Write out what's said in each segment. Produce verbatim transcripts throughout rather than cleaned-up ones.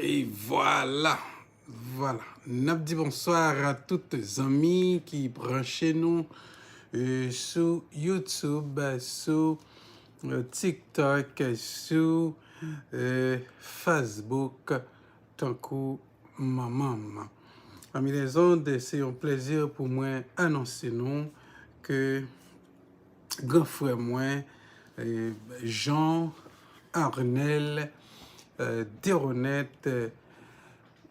E vwala, vwala. N ap di bonswa a tout zanmi ki branche nou, e, sou YouTube, sou, e, TikTok, sou, e, Facebook, tankou manman m. Ami lèzonde, se yon plezi pou mwen anonse nou ke gran frè mwen, e, Jean Arnel, e, Deronette, e,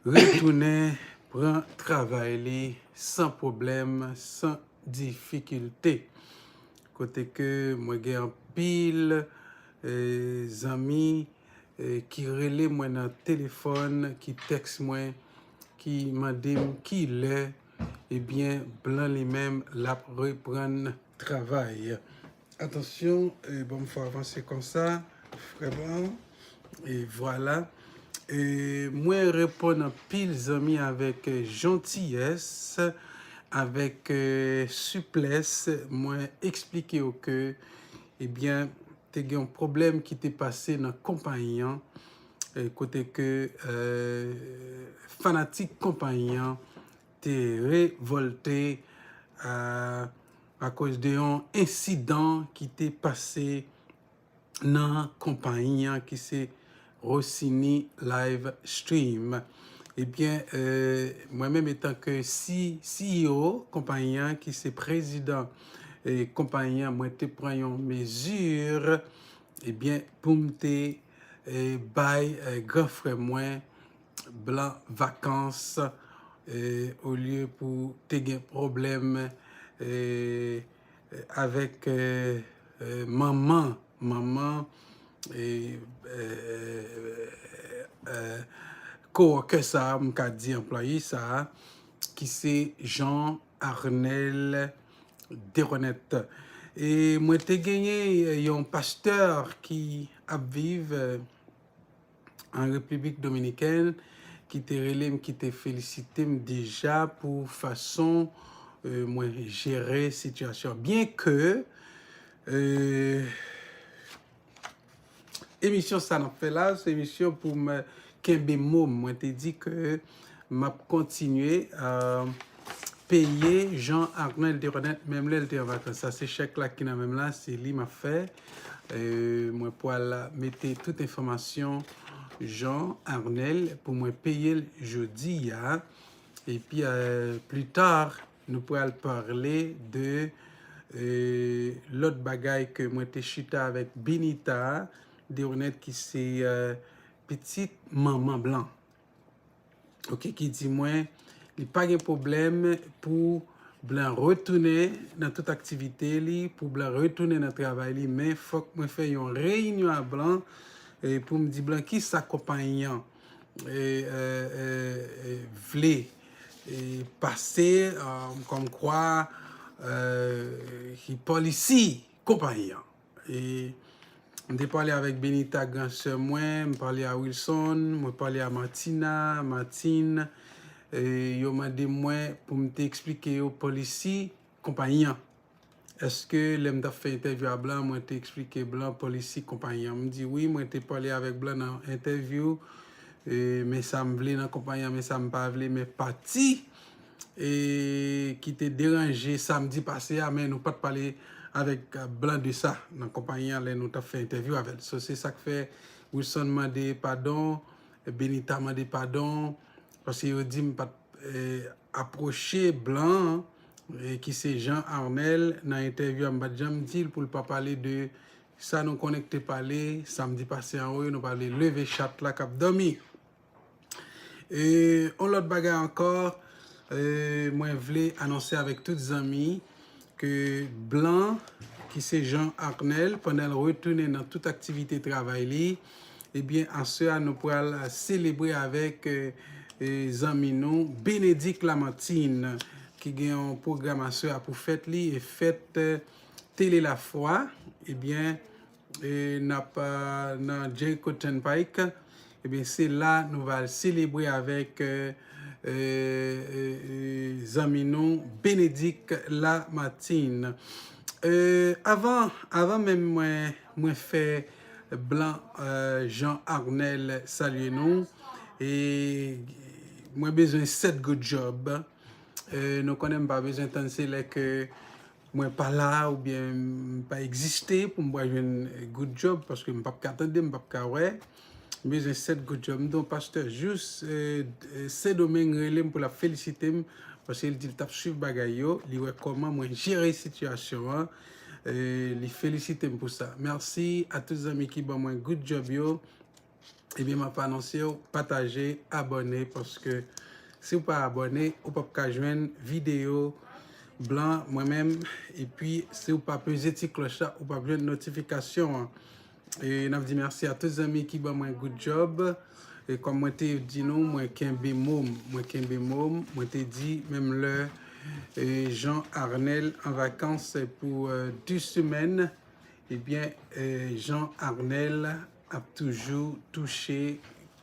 retounen pran travay li san pwoblèm, san difikilte. Kote ke mwen gen anpil, e, zanmi, e, ki rele mwen nan telefòn, ki tèks mwen, ki mande m ki lè, ebyen, Blan li menm, l ap reprann travay. Atansyon, e, ban m fè avanse konsa, frè Blan. E vwala. E mwen reponn anpil zanmi avèk, e, jantiyès, avèk, e, siplès. Mwen eksplike yo ke, ebyen, te gen yon pwoblèm ki te pase nan konpayi an, e, kote ke, e, fanatik konpayi an te revòlte, e, akoz de yon ensidan ki te pase nan konpayi an ki se Rossini Live Stream. Ebyen, e, mwen menm etan ke C-, C E O konpayi an ki se prezidan, e, konpayi an, mwen te pran yon mezi, ebyen, pou m te, e, bay, e, gran frè mwen Blan vakans, e, olye pou te gen pwoblèm, e, avèk, e, e, manman, manman, e, e, e, kowòkè sa a, m ka di anplwaye sa a, ki se Jean Arnel Deronette. E mwen te genyen yon pastè ki ap viv, e, an Repiblik Dominikèn ki te rele m, ki te felisite m deja pou fason, e, mwen jere sitiyasyon. Byen ke, e, emisyon sa n ap fè la, se emisyon pou m kenbe mo m. Mwen te di ke m ap kontinye, e, peye Jean Arnel Deronette, menm lè l te an vakans. Sa se chèk la ki nan men m la, se li m ap fè. E, mwen pral mete tout enfòmasyon Jean Arnel pou mwen peye l jodi a. Epi, e, pli ta, nou pral pale de, e, lòt bagay ke mwen te chita avèk Benita Deronette ki se, e, pitit manman Blan. Oke, ki di mwen, li pa gen pwoblèm pou Blan retounen nan tout aktivite li, pou Blan retounen nan travay li, men fòk mwen fè yon reyinyon a Blan, e, pou m di Blan kisa konpayi an, e, e, e, e, vle, e, pase, e, kòmkwa, e, ki polisi konpayi an. E m te pale avèk Benita, gran sè mwen, m pale a Wilson, mwen pale a Martina, Martine, e yo mande mwen pou m te eksplike yo polisi konpayi an. Èske lè m t ap fè entèvyou a Blan, mwen te eksplike Blan polisi konpayi an? M di wi, mwen te pale avèk Blan nan entèvyou, e, men sa m vle nan konpayi an, men sa m pa vle, men pati, e, ki te deranje samdi pase a, men nou pa t pale avèk, e, Blan de sa nan konpayi an lè nou t ap fè entèvyou avè l. So, se sa k fè Wilson mande padon, Benita mande padon, paske yo di m pa t, e, apwoche Blan, e, ki se Jean Arnel, nan entèvyou a, m pa t janm di l pou l pa pale de sa nou konnen k te pale samdi pase an, wi, nou pale leve chat la k ap dòmi. E, yon lòt bagay ankò, e, mwen vle anonse avèk tout zanmi ke Blan, ki se Jean Arnel, pandan l retounen nan tout aktivite travay li, ebyen, aswè a, nou pral selebre avèk, e, e, zanmi nou, Bénédicte Lamartine, ki gen yon pwogram aswè a pou fèt li, e fèt, e, Tele Lafwa, ebyen, e, n ap, e, nan Jericho Turnpike, ebyen, se la nou va selebre avèk, e, e, e, e, zanmi nou, Bénédicte Lamartine. E, avan, avan menm mwen, mwen fè Blan, e, Jean Arnel salye nou, E mwen bezwen sèt good job. E nou konnen m pa bezwen tann se lè ke mwen pa la oubyen m pa egziste pou m pral jwenn good job, paske m p ap ka tande, m p ap ka wè. M bezwen sèt good job. M di w pastè Jous, e, e, Sendomeng rele m pou l ap felisite m, paske l di l t ap swiv bagay yo, li wè kòman mwen jere sitiyasyon an. E, li felisite m pou sa. Mèsi a tout zanmi ki ban mwen good job yo. Ebyen, m ap anonse w, pataje, abòne, paske si w pa abòne, ou p ap ka jwenn videyo blan mwen menm. Epi, si w pa peze ti klòch la, ou p ap jwenn notifikasyon an. E n ap di mèsi a tout zanmi ki ban mwen good job. E kòm mwen te di nou, mwen kenbe mo m. Mwen kenbe mo m. Mwen te di, menm lè, e, Jean Arnel an vakans pou, e, de semèn, ebyen, e, Jean Arnel ap toujou touche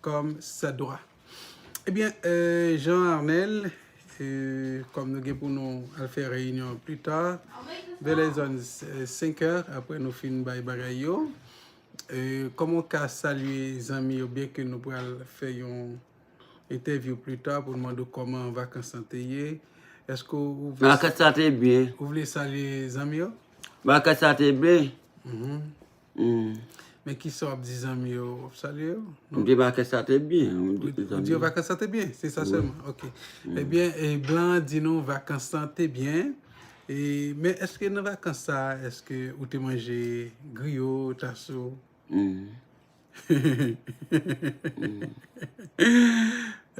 kòm sa dwa. Ebyen, e, Jean Arnel, e, kòm nou gen pou nou al fè reyinyon pli ta, vè lè zòn, e, senk è, apre nou fin bay bagay yo, e, kòman w ka salye zanmi yo, byenke nou pral fè yon entèvyou pli ta pou n mande w kòman vakans lan te ye? Èske w vle, vakans sa te byen. Ou vle salye zanmi yo? Vakans sa te byen. Mhm. Mm. Men kisa w ap di zanmi yo? W ap salye yo? Non? M di vakans sa te byen. M di, ou di yo vakans sa te byen? Se sa sèlman? Ok. Mm. Ebyen, e, blan an di nou vakans lan te byen. E, men èske nan vakans sa, èske ou te manje griyo, taso? Mm. Mm.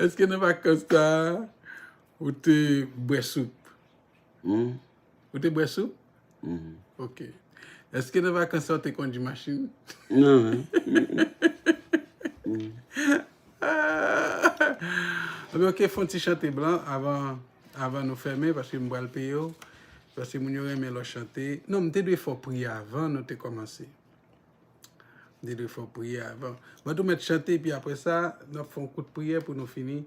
Èske nan vakans sa, ou te bwè soup? Mm. Ou te bwè soup? Mm. Ok. Èske nan vakans sa, ou te kondui machin? Non. Mm. Ah! Ebyen, ok, fè yon ti chante blan avan, avan nou fèmen, paske m pral peye w. Paske moun yo renmen lè w chante. Non, m te dwe fè w priye avan nou te kòmanse. Li dwe fè w priye avan. Mwen tou mèt chante, epi apre sa, n ap fè yon kout priyè pou nou fini.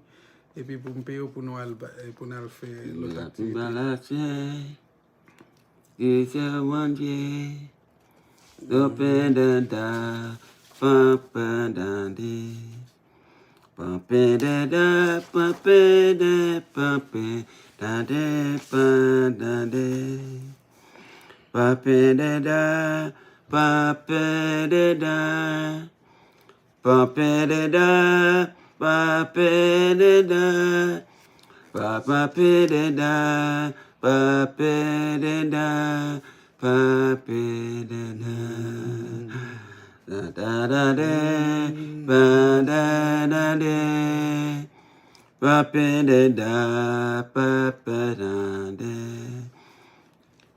Epi pou m peye w pou nou al ba-, pou n al fè lòt aktivite. Bondye, Bondye, panpendanda, panpendande. Panpendanda, panpenda, panpendande, pandande. Papendada, papendada, papendada, papendada, papapendada, papendada, papendada. Da da da de, ba da da de, papendada, papendada.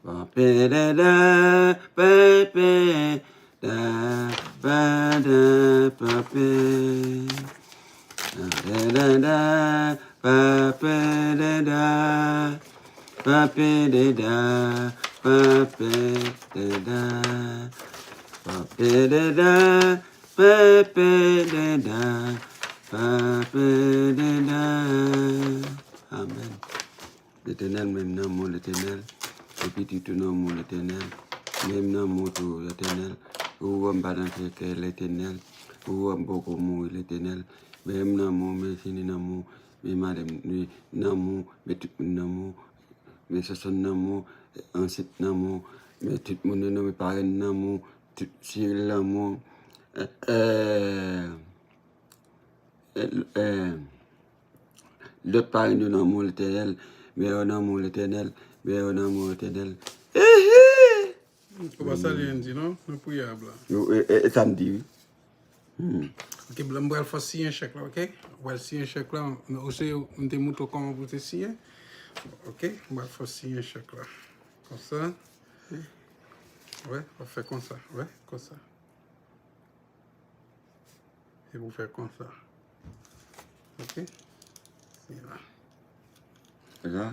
Papendada, papenda, panda, pape. Papendada, papendada, papendada, papendada. Papendada, papendada, papendada. Amèn. Letènèl, menm nan men w, Letènèl, e pitit ou nan men w, Letènèl, menm nan men w tou, Letènèl, ou wè m pa nan kèkè, Letènèl, ou wè m poko mouri, Letènèl, menm nan men w, men fini nan men w, men madanm li nan men w, men tout moun nan men w, men Sonsonn nan men w, ansent nan men w, men tout moun yo nan men parèn nan men w, tout Siril nan men w, eh, eh, eh, eh, Lòt parèn yo nan men w, Letènèl. Men yo nan men w, Letènèl. Men yo nan men w, Letènèl. Ehe! Ou pa salye Andy, non? Nan priyè a, blan. Yo, e, e, e sa m di, wi. Hmm. Ok, blan, m pral fè w siyen chèk la, ok? Ou pral siyen chèk la. Ou se, m te montre w kòman pou w te siyen. Ok? M pral fè w siyen chèk la. Konsa. Wè, w ap fè konsa. Wè, konsa. E pou fè konsa. Ok? Se la. La?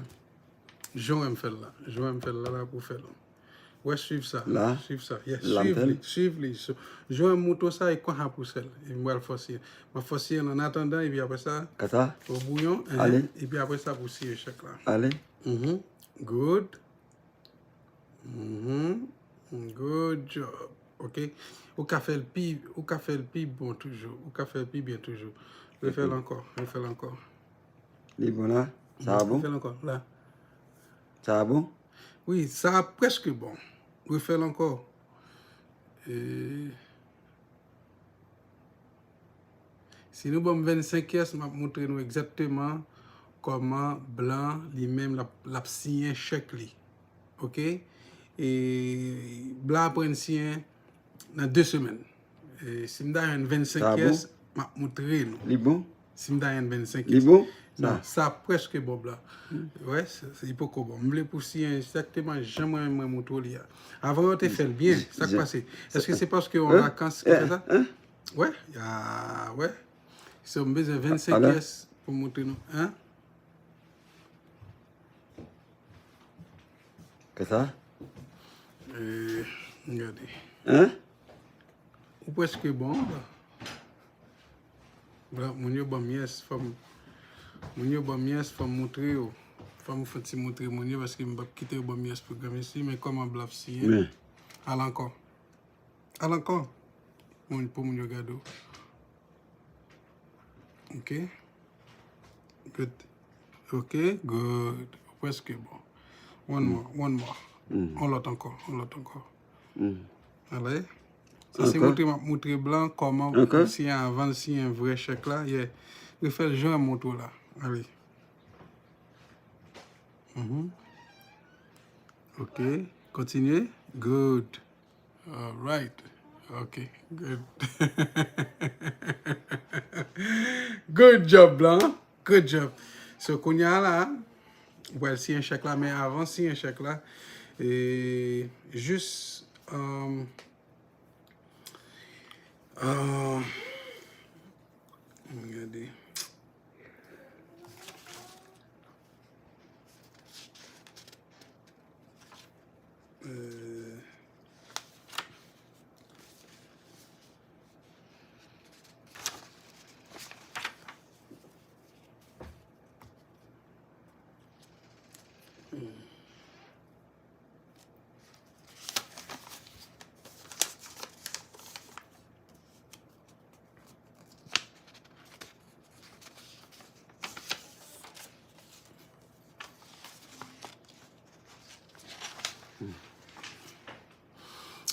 Jan w wè m fè l la. Jan w wè m fè l la, la pou fè l. Wè, swiv sa. La? Swiv sa. Yes, la m fè l? Swiv li. So, jan w wè m montre w sa, e konsa pou sèl. E m pral fè w siyen. M ap fè w siyen an atandan, epi apre sa, konsa? O bouyon, enhen, ale. Epi apre sa, pou siyen chèk la. Ale. Mhm. Good. Mhm. Good job. Ok. Ou ka fè l pi, ou ka fè l pi bon toujou. Ou ka fè l pi byen toujou. Refè l ankò, refè l ankò. Li bon la? Sa a bon? Refè l ankò, la. Sa a bon? Wi, sa a prèske bon. Refè l ankò. E, si nou ban m vennsenk yès, m ap montre nou egzakteman kòman blan li menm l ap, l ap siyen chèk li. Oke? E blan aprann siyen nan de semèn. E si m ta jwenn vennsenk yès, m ap montre nou. Li bon? Si m ta jwenn vennsenk Li bon? Non, sa prèske bon blan. Wè, se, se, li poko bon. M vle pou siyen egzakteman jan mwen menm mwen montre w li a. Avan yo te fè l byen, sa k pase? Èske se paske yon vakans ki fè sa? Wè, ya, wè. So, m bezwen vennsenk yès pou montre nou. Hein? Kisa? E, gade. Hein? Ou prèske bon. Blan, moun yo ban m yès, fò m, moun yo ban m yès, fò m montre yo. Fò m fè ti montre moun yo, paske m p ap kite yo ban m yès pou granmesi, men kòman blan ap siyen? Al ankò. Al ankò. Moun, pou moun yo gade w. Ok. Good. Ok, good. Ou prèske bon. One more, one more. On lòt ankò, on lòt ankò. Ale. Sa se montre m ap montre blan kòman pou siyen avan l siyen vrè chèk la. Yeah. Refè l jan m montre w la. Ale. Mhm. Ok. Kontinye. Good. Alright. Ok. Good. Good job, blan. Good job. So, kounye a la, ou pral siyen chèk la, men avan siyen chèk la, e, jis, um, uh, gade. Euh,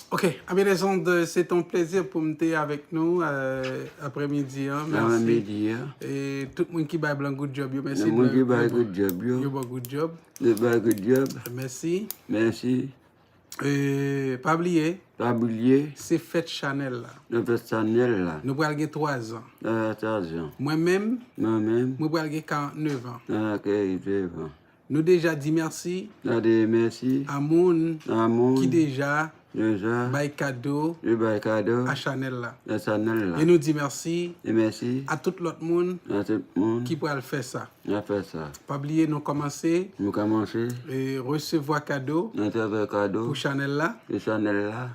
Ok, Abilezonde, se te yon plezi pou m te avèk nou, euh, aprèmidi an. Mèsi. Aprèmidi an. E tout moun ki bay blan good job yo, mèsi. Tout moun ki bay good job yo. Yo ba good job. Yo bay good job. Mèsi. Mèsi. E pa bliye. Pa bliye. Se fèt chanèl la. Se fèt chanèl la. Nou pral gen twa zan. Twa zan. Mwen menm. Mwen menm. Mwen pral gen karannnev an. Karannnev an. Nou deja di mèsi. Nou di mèsi. A moun. A moun. Ki deja. Deja. Bay kado. Yo bay kado. A chanèl la. A chanèl la. E nou di mèsi. E mèsi. A tout lòt moun. A tout moun. Ki pral fè sa. N ap fè sa. Pa bliye nou kòmanse. Nou kòmanse. E resevwa kado. Resevwa kado. Pou chanèl la. Pou chanèl la.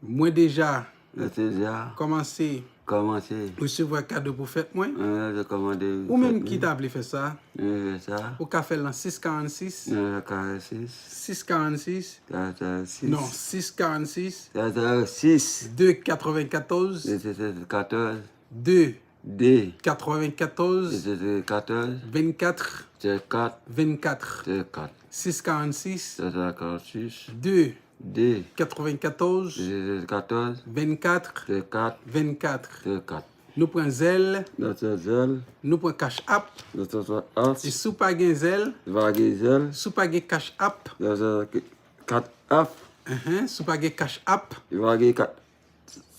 Mwen deja. Mwen deja. Kòmanse. Kòmanse. Resevwa kado pou fèt mwen. Mwen deja kòmande. Ou menm ki ta vle fè sa. Mwen vle fè sa. Ou ka fè l nan sis karannsis. Nan sis karannsis. Sis karannsis. Karannsis. Non, sis karannsis. Karannsis. De katrevenkatòz. De katrevenkatòz. De. De. Katrevenkatòz. De katrevenkatòz. Vennkat. Vennkat. Vennkat. Vennkat. Sis karannsis. Sis karannsis. De. De. Katrevenkatòz. De katrevenkatòz. Vennkat. Vennkat. Vennkat. Vennkat. Nou pran zèl. Nou pran zèl. Nou pran Cash App. Nou pran Cash App. E si w pa gen zèl. Si w pa gen zèl. Si w pa gen Cash App. Si w pa gen Cash App. Enhen, si w pa gen Cash App. Si w pa gen Cash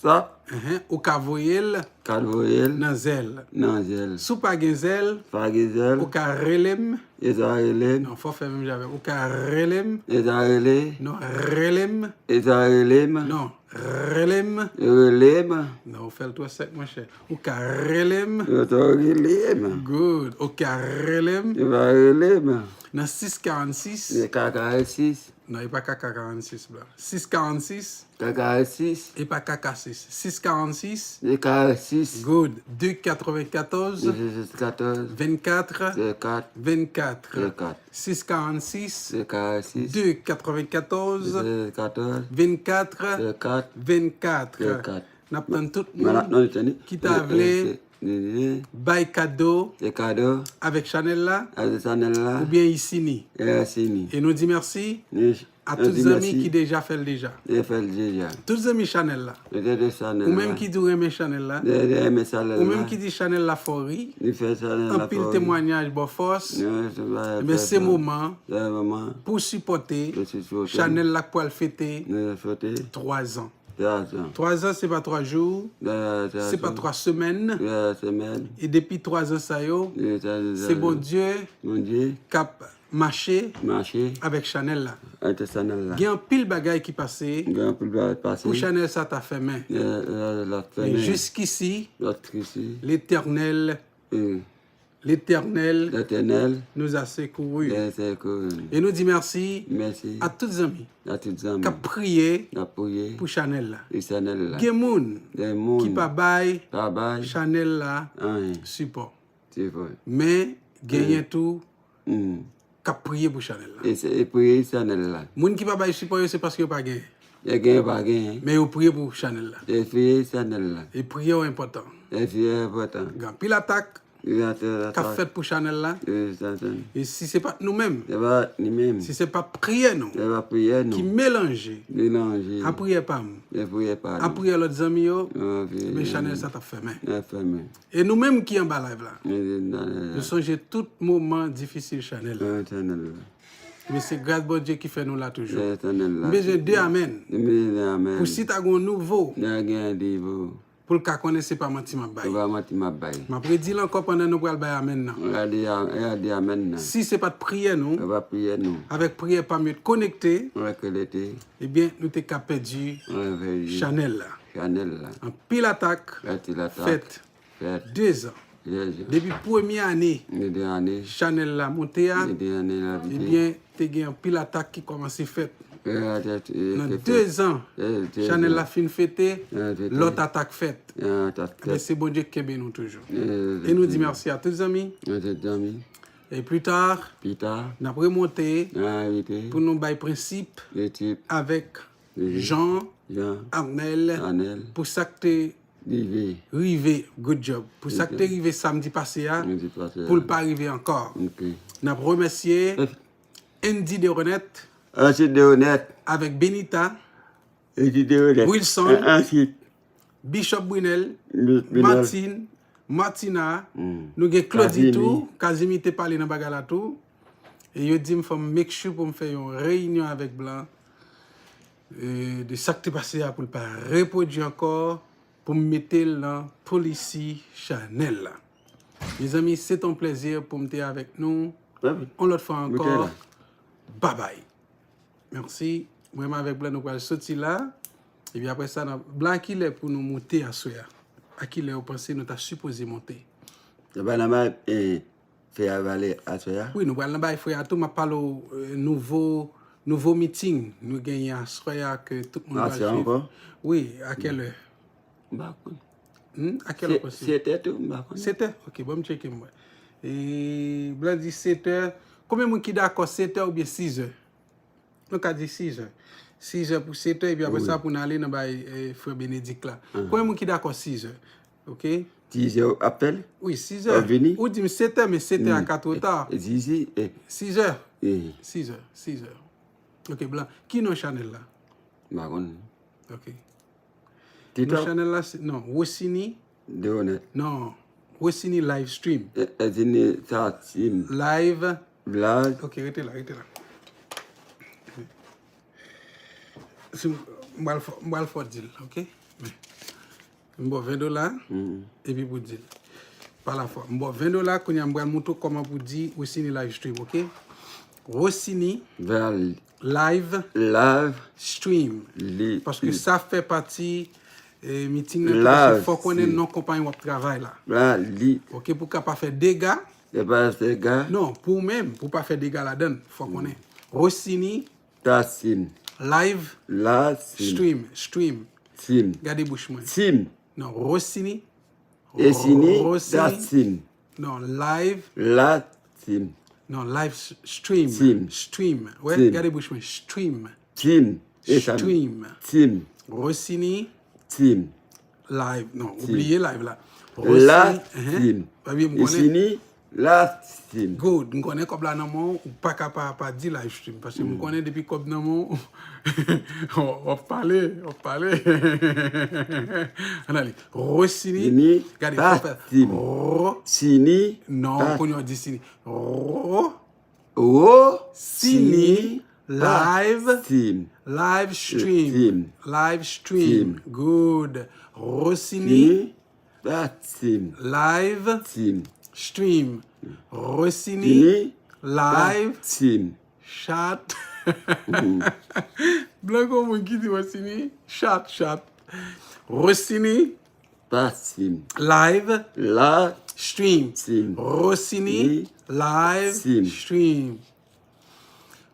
App. Enhen, ou ka voye l. Ka voye l. Nan zèl. Nan zèl. Si w pa gen zèl. Pa gen zèl. Ou ka rele m. E sa rele m. Non, fò fè menm jan avè m. Ou ka rele m. E sa rele. Non, rele m. E sa rele m. Non, rele m. Rele m. Non, ou fè l twò sèk, monchè. Ou ka rele m. E sa rele m. Good. Ou ka rele m. E sa rele m. Nan sis karannsis. E ka karannsis. Non, e pa ka karannsis, blan. Sis karannsis. Ka karannsis. E pa kaka sis. Sis karannsis. E karannsis. Good. De katrevenkatòz. De katrevenkatòz. Vennkat. Vennkat. Vennkat. Vennkat. Sis karannsis. Sis karannsis. De katrevenkatòz. De katrevenkatòz. Vennkat. Vennkat. Vennkat. Vennkat. N ap tann tout moun ki ta vle Bay kado. Te kado. Avèk chanèl la. Avèk chanèl la. Oubyen Isini. Isini. E nou di mèsi. A tout zanmi ki deja fè l deja. Tout zanmi chanèl la. Ou menm ki di w renmen chanèl la. Ou menm ki di chanèl la fè w ri. Anpil temwanyaj ba w fòs. Ebyen, se moman pou w sipòte chanèl la k pral fete twa zan. Twa zan. Twa zan, se pa twa jou, se pa twa semèn. E depi twa zan sa yo, se Bondye k ap mache avèk chanèl la. Gen anpil bagay ki pase pou chanèl sa ta fèmen. Men jiskisi, Letènèl L'Éternel nous a secourus. E nou di mèsi a tout zanmi k ap priye pou chanèl la. Gen moun ki pa bay chanèl la sipò. Men genyen tou k ap priye pou chanèl la. E priye chanèl la. Moun ki pa bay sipò yo, se paske yo pa genyen. Yo genyen pa genyen. Men yo priye pou chanèl la. Yo priye chanèl la. E priyè yo enpòtan. E priyè enpòtan. Gen anpil atak k ap fèt pou chanèl la. E si se pa t nou menm, si se pa t priyè nou ki melanje a priyè pa m, a priyè lòt zanmi yo, ebyen chanèl sa t ap fèmen. E nou menm ki anba live la, nou sonje tout moman difisil chanèl la. Men se gras Bondye ki fè nou la toujou. M bezwen de amèn. Pou si ta gen yon nouvo, pou l ka konnen se pa manti m ap bay. M ap redi l ankò pandan nou pral bay amèn nan. Si se pa t priyè nou, avèk priyè pa m yo t konekte, ebyen, nou te ka pèdi chanèl la. Anpil atak fèt. De zan. Depi premye ane chanèl la monte a, ebyen, te gen anpil atak ki kòmanse fèt. Nan de zan, chanèl la fin fete, lòt atak fèt. Ebyen, se Bondye k kenbe nou toujou. E nou di mèsi a tout zanmi. E pli ta, n ap remonte pou nou bay prensip avèk Jean Arnel pou sa k te rive. Good job. Pou sa k te rive samdi pase a, pou l pa rive ankò. N ap remèsye Andy Deronette avèk Benita, Wilson, Bishop Brunel, Martine, Martina, nou gen Claudie tou, Kazimi te pale nan bagay la tou. E yo di m fò m make sure pou m fè yon reyinyon avèk Blan, e, de sa k te pase a pou l pa repwodui ankò, pou m mete l nan Policy Chanèl la. Mezanmi, se t on plèzi pou m te avèk nou. Yon lòt fwa ankò, babay. Mèsi. Mwen menm avèk Blan, nou pral soti la. Epi apre sa, n ap, Blan, a kilè pou nou moute aswè a? A kilè ou panse nou ta sipoze monte? Nou pral nan bay, e, frè a vale aswè a? Wi, nou pral nan bay frè a tou. M ap pale w, e, nouvo, nouvo meeting nou genyen aswè a ke tout moun pral swiv. Wi, a kèlè? M pa konn. Hmm? A kèlè ou panse? Setè tou, m pa konn. Setè? Ok, ban m tcheke m wè. E, Blan di setè. Konbyen moun ki dakò setè oubyen sizè? Nou ka di sizè. Sizè pou setè, epi apre sa, pou n ale nan bay, e, frè Benedict la. Konbyen moun ki dakò sizè? Ok? Sizè ap fè l? Wi, sizè. Ou di m setè, men setè a ka twò ta. Sizè. Sizè, sizè. Ok, Blan. Ki non chanèl la? M pa konn. Ok. Non, chanèl la, se, non, Rosini. Deronette. Non, Rosini live stream. E, e, vini sa, sim. Live. Live. Ok, rete la, rete la. Si m, m pral fè, m pral fè w di l, ok? M ba w ven dola, epi pou di l. Pa lafwa. M ba w ven dola, kounye a m pral montre w kòman pou di Rosini live stream, ok? Rosini. Live. Live. Stream. Paske sa fè pati, e, meeting nan tou, paske fò konnen non konpayi w ap travay la. Ok, pou ka pa fè dega. Non, pou ou menm, pou pa fè dega ladan, fò konnen. Rosini. Live. Stream. Stream. Gade bouch mwen. Non, Rosini. Rosini. Non, live. Non, live s-, stream. Stream. Wè, gade bouch mwen. Stream. Stream. Rosini. Live. Non, ou bliye live la. Rossini, la team. Rossini, la team. Good. M konnen kòb la nan men w, ou pa ka pa, pa di live stream. Paske m konnen depi kòb nan men w, w ap pale, w ap pale. Ann ale. Rossini. Gade, fò fè. Ro. Sini. Non, kounye a w di Sini. Ro. Ro. Sini. Live. Team. Live stream. Team. Live stream. Team. Good. Rossini. Team. Live. Team. Stream. Rossini. Live. Team. Chat. Blanco moun ki di Rossini. Chat, chat. Rossini. Live. La. Stream. Team. Rossini. Live. Team. Stream.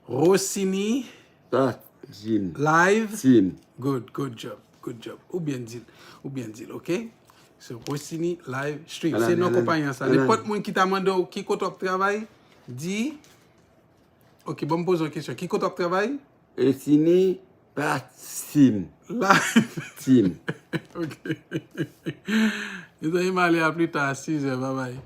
Rossini. Team. Live. Team. Good, good job, good job. Ou byen di l, ou byen di l, ok? So, Rossini Live Stream. Se non konpayi an sa. Nenpòt moun ki ta mande w ki kote w ap travay, di, ok, bon, m poze yon kesyon. Ki kote w ap travay? Rossini pa Team. Live. Team. Ok. Mezanmi, m ale a pli ta a sis è, babay.